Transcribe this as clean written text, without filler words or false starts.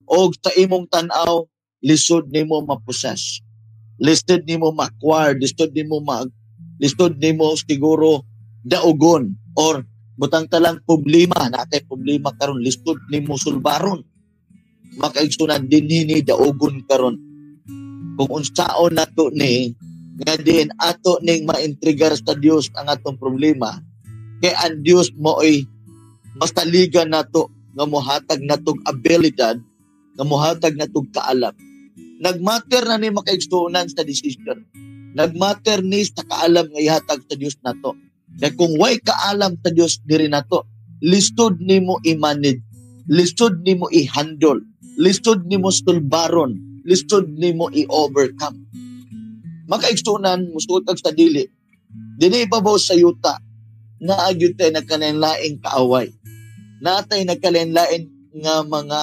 Og sa imong tan-aw, lisod nimo ma-possess. Lisod nimo ma-acquire, lisod nimo siguro daugon or butang talang problema na kay problema karon, lisod nimo sulbaron. Makaigsunan, dinhi ni daugon karon kung unsaon nato ni nga din ato ning maintrigar sa Dios ang atong problema, kay ang Dios maoy masaligan nato nga mohatag natog abilidad, nga mohatag natog kaalam. Nagmatter na ni, makaigsuonan, sa decision. Nagmatter ni sa kaalam nga ihatag sa Dios nato, kay kung way kaalam sa Dios diri nato, lisod nimo i-manage, lisod nimo i-handle, lisod nimo sulbaron, lisod nimo i-overcome. Makaigsunan, musuot sa dili, dinhi ibabaw sa yuta, naa gyud tay nagkalain-laing kaaway. Naa tay nagkalain-lain nga mga